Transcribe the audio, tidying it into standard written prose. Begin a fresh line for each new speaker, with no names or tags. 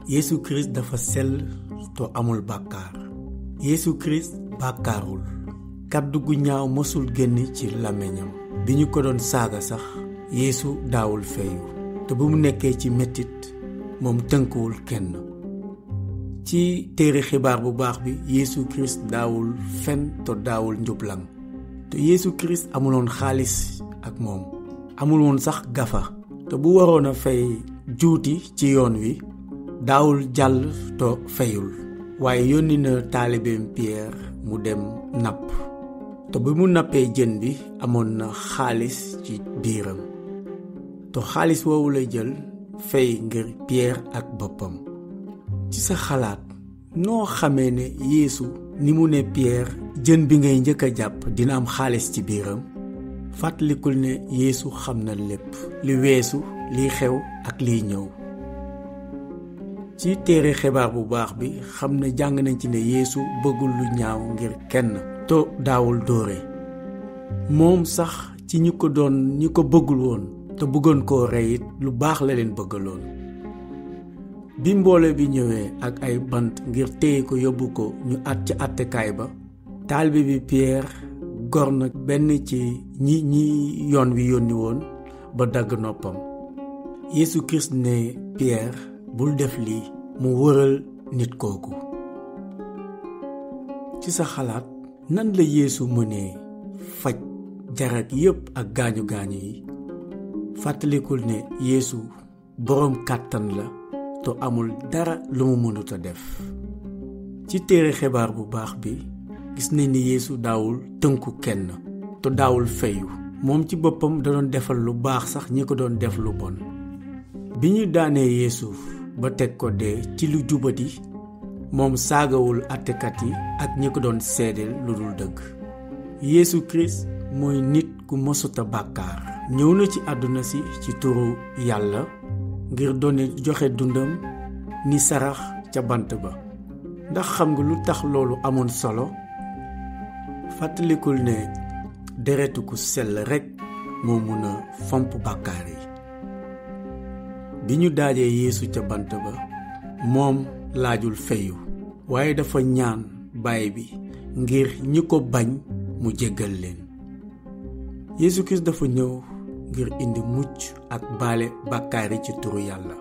Yeesu Christ dafa sell te amul bàkkaar. Yeesu Christ bàkkaarul. Kàddu gu ñaaw mosul génn ci làmmiñam. bi ñu ko doon saaga sax Yeesu daawul feyu. te bu mu nekkee ci mettit moom tënkuwul kenn. ci téere xibaar bu baax bi Yeesu Christ daawul fen te daawul njublang. te Yeesu Christ amuloon xaalis ak moom. amul woon sax gafa. te bu waroon a fay juuti ci yoon wi daawul jàll te feyul. waaye yónni na taalibeem Pierre mu dem napp. te bi mu nappee jën bi amoon na xaalis ci biiram. te xaalis woowu lay jël fay ngir Pierre ak boppam. ci sa xalaat noo xamee ne Yeesu ni mu ne Pierre jën bi ngay njëkk a jàpp dina am xaalis ci biiram. fàttalikul ne Yeesu xam na lépp li weesu liy xew ak liy ñëw. ci téere xibaar bu baax bi xam ne jàng nañ ci ne Yeesu bëggul lu ñaaw ngir kenn te daawul dóore. moom sax ci ñi ko bëggul woon te bëggoon koo rey it lu baax la leen bëggaloon. bi mboole bi ñëwee ak ay bant ngir téye ko yóbbu ko ñu at ci attekaay ba taalibe bi Pierre gor na benn ci ñi yoon wi yónni woon ba dagg noppam. Yeesu Christ ne Pierre bul def lii mu wëral nit kooku. ci sa xalaat nan la Yeesu mënee faj jarak yépp ak gaañu yi. fàttalikul ne Yeesu boroom kàttan la te amul dara lu mu mënut a def. ci téere xibaar bu baax bi gis nañ ni Yeesu daawul tënku kenn te daawul feyu. moom ci boppam da doon defal lu baax sax ñi ko doon def lu bon. bi ñu daanee Yeesu ba teg ko dee ci lu jubadi moom saagawul àttekat yi ak ñi ko doon seedeel lu dul dëgg. Yeesu Christ mooy nit ku mësuta bàkkaar. ñëw na ci àdduna si ci turu Yalla ngir doone joxe dundam ni sarax ca bant ba. ndax xam nga lu tax loolu amoon solo? fàttalikul ne deretu ku sell rekk moo mun a fomp bàkkaar yi. bi ñu daajee Yeesu ca bant ba moom laajul feyu waaye dafa ñaan baay bi ngir ñi ko bañ mu jéggal leen. Yeesu Christ dafa ñëw ngir indi mucc ak baale bàkkaar yi ci turu Yàlla.